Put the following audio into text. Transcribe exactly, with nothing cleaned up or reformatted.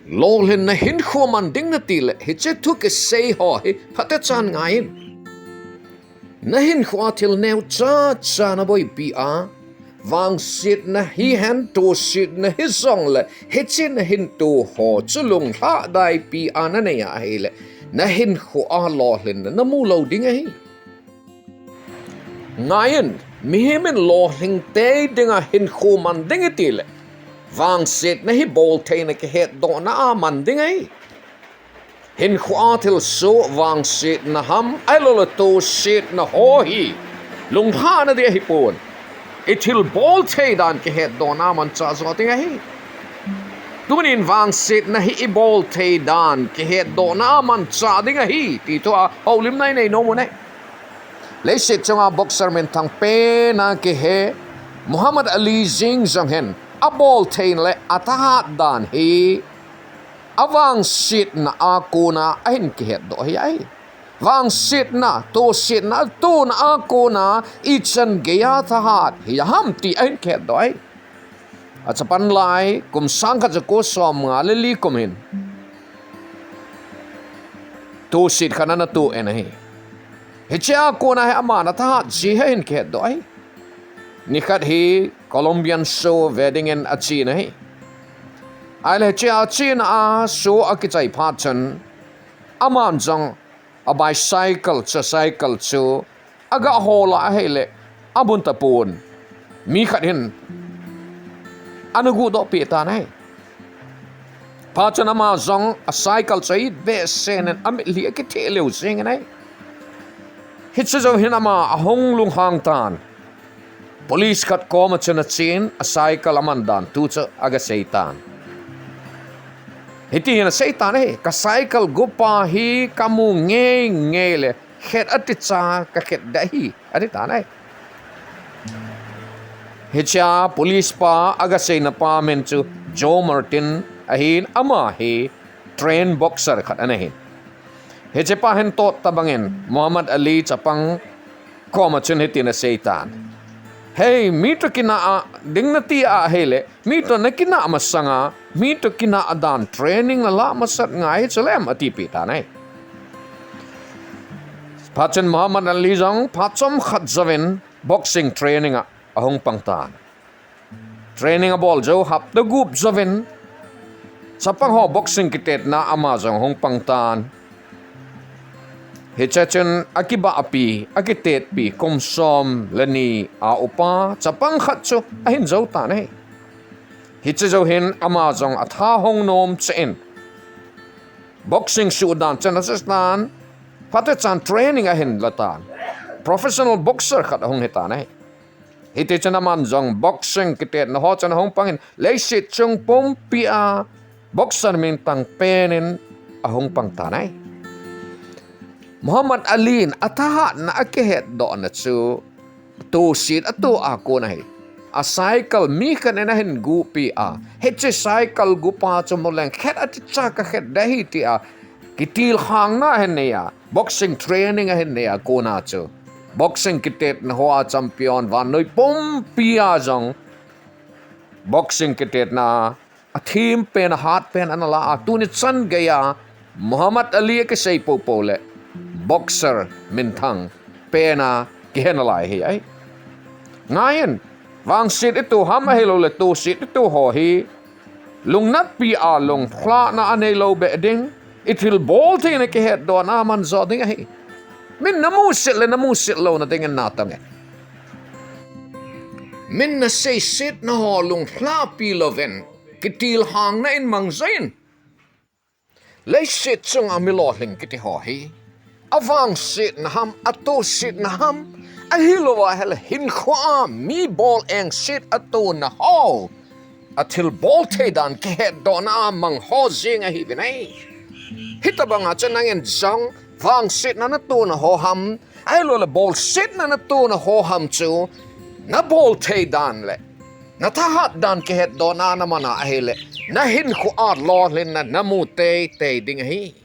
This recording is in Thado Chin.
Lolhinna hinkho man ding nati le, hiche thu kisei ho hi phatechan ngai in. Na hinkhoa thil neocha cha na boipi a, vangsetna hihen, tosetna hijongle, hiche na hinto ho chu lunglhahdaipi a na nei a ahile, na hinkhoa lolhinna na mu lou ding ahi. Ngai in, mihem in lolhing tei dinga hinkho man ding iti le, vangsetna hi boltheina kihetdohna a man ding ahi. Hinkhoa thilsoh vangsetna ham, ahilou le tosetna ho hi lunglhahna ding ahipon, i thil bolthei dan kihetdohna a manchah joh ding ahi. Tunin vangsetna hi i bolthei dan kihetdohna a manchah ding ahi, ti thua houlimna i nei nom u ahi. Leiset chunga boxer minthang pena kihe Muhammad Ali jeng jong hin, aboltheina le athahat dan hi avangsetna a kona ahin kihetdoh ahi. Vangsetna, tosetna atona a kona ichan geiya thahat hi ham ti ahin kihetdoh ahi. Achapan lai kum sangkhat jako somnga le li kum hin toset khat ana to in ahi. Hichea kona hi aman athahat jeh hi ahin kihetdoh ahi. Nikhat hi Colombian show ve dingin achen ahi. Ahile hichea achena a show akichai phat chun, aman jong a bicycle chu, cycle chu aga hol a ahile, abun tapon mi khat hin ana guhdoh peh tan ahi. Phat chun ama jong a cycle chu a-it behseh in amitlhi akitheh lheh jengin ahi. Hiche jou hin ama ahung lunghang tan. Police khat koma chun achen, a cycle aman dan thu chu aga sei tan. Hiti hin asei tan ahi, ka cycle gupa hi kamu ngeingei le, khet aticha kakhet ding ahi, ati tan ahi. Hichea police pa aga seina pa min chu Joe Martin ahin, ama hi trained boxer khat ana hin. Hichepa hin tot tobangin Muhammad Ali chapang koma chun hitin asei tan. Hei, mi toh kinah a ding nati ahile, mi toh nakinah masanga, mi toh kinah dan training nalah masat ngai chulem, atipeh tan ahi. Phat chun Muhammad Ali jong phat chomkhat jouvin boxing training a ahung pang tan. Training abol jou hapta gup jouvin, chapang ho boxing kitetna ama jong ahung pang tan. Hiche chun akibahpi, akitetpi kum som le ni a upa chapang khat chu ahin jou tan ahi. Hiche jou hin ama jong atha hong nom cheh in, boxing suhdan chun asah tan, phatechan training ahin la tan. Professional boxer khat ahung hi tan ahi. Hiti chun aman jong boxing kitetna ho chun ahung pangin, leiset chung pumpia boxer minthang penin ahung pang tan ahi. Muhammad Ali in athahatna akihetdohna chu toset ato a kon ahi. A cycle mi khat in ahin guhpi a, hiche cycle gupa chu muleng khet aticha kakhet ding ahi tia kitilkhouna ahin nei a, boxing training ahin nei a kona chu boxing kitetna hoa champion vannoi pumpia jong boxing kitetna a thempen, ahatpen ana la a, tuni chan geiya Muhammad Ali akisei poupou le boxer minthang pena kihe nalai ahi. Ngaiyin, vangset ito ham ahilou le toset ito ho hi lungnatpi a lunglhahna aneilou beh ding, i thilbol theina kihetdohna a manjo ding ahi. Min namuset le namuset louna dingin natong in, min naseisetna ho lunglhahpi louvin kitilkhouna in mangjo in. Leiset chunga mi lolhing kiti ho hi avangsetna ham, atosetna ham, ahilouva ahile hinkhoa mi bol engset atona ho, athilbol thei dan kihetdohna a mang ho jeng ahiuvin ahi. Hitobanga chu nangin jong vangsetna natona ho ham, ahilou le bolsetna natona ho ham chu nabol thei dan le nathahat dan kihetdohna a namana ahile, nahinkhoa lolhinna namu teitei ding ahi.